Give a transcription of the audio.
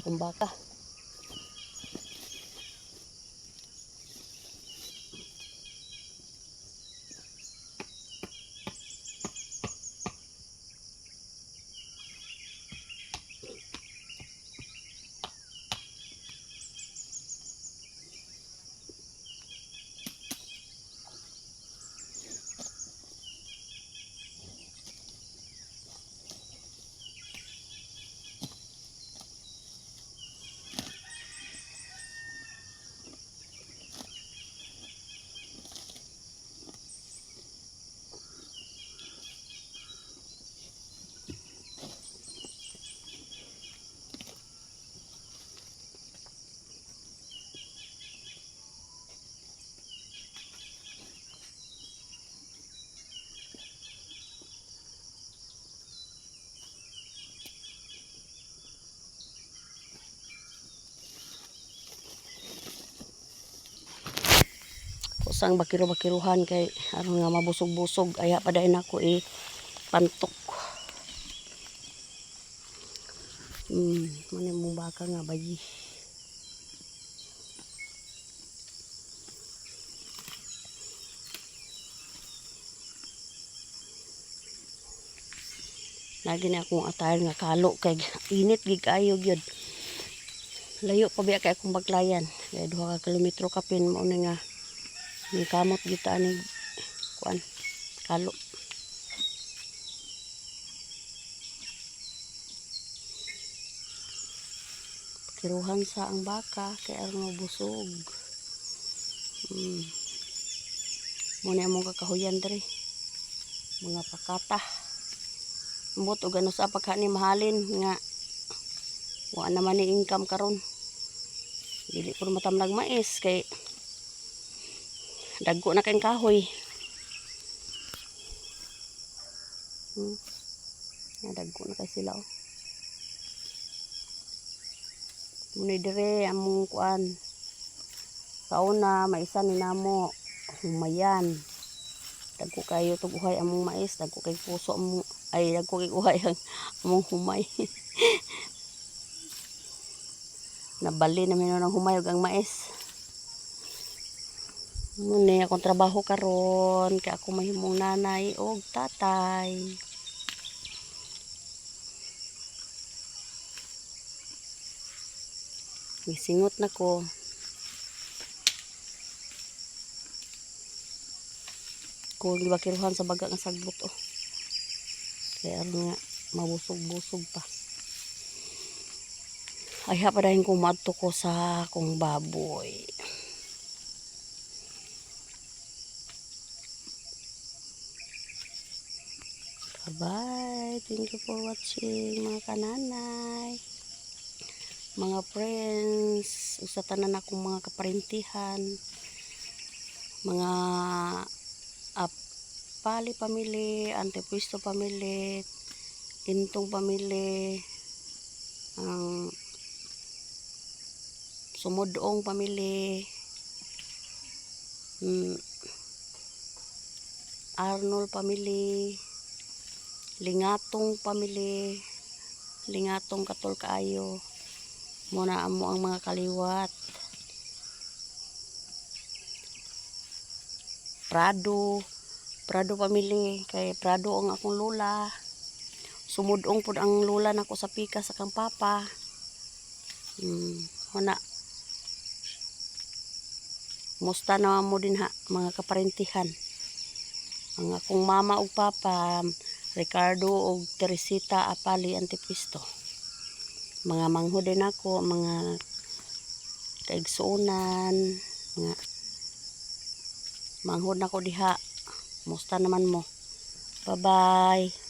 Akong baka. Kusang bakiro-bakiruhan kay aron nga mabusog-busog aya pa dayon ako eh pantok. Mao ni mong baka nga bayi. Lagi na akong attire nga kalo kay init gid kaayo gyud. Layo pa biya kay akong baklayan. Kay 2 ka kilometro kapin mao na nga ningkamot gyud ta ani kuan kalo. Kiruhan sa ang baka kay aron mabusog. Mao ni among kakahuyan diri. Mga pakata. Ambot og ano sa pagka ni mahalin nga wa naman ni income karon. Dili pud matamlag mais kay dagko na kayong kahoy. Dagko na kay sila oh. Muna dire among kuan. Kauna maisa ni namo humayan. Dagko kayo tug uhay among mais, dagko kay puso among ay dagko kay uhay ang among humay. Nabali na mi ng humay ug ang mais. Muna akong trabaho karon kay ako mahimong nanay og tatay. Gisingot na ko. Kung gibakiruhan sa baga nga sagbot oh. Kaya aron nga mabusog-busog pa. Ay ha pa dahin ko maadto ko sa akong baboy. Bye-bye. Thank you for watching, mga kananay. Mga friends, usa tanan akong mga kaparentihan. Mga Apali family, Antepuesto family, Intong family, ang Sumodong family, Arnold family, Lingatong family, Lingatong katol kaayo. Muna amo ang mga kaliwat. Prado, Prado family, kay Prado ang akong lola. Sumudong pud ang lola nako sa pika sa kang papa. Huna. Musta na mo din ha, mga kaparentihan. Ang akong mama ug papa, Ricardo ug Teresita Apali Antipuesto. Mga manghod din ako, mga kaigsuonan, mga manghod nako diha. Musta naman mo. Bye-bye.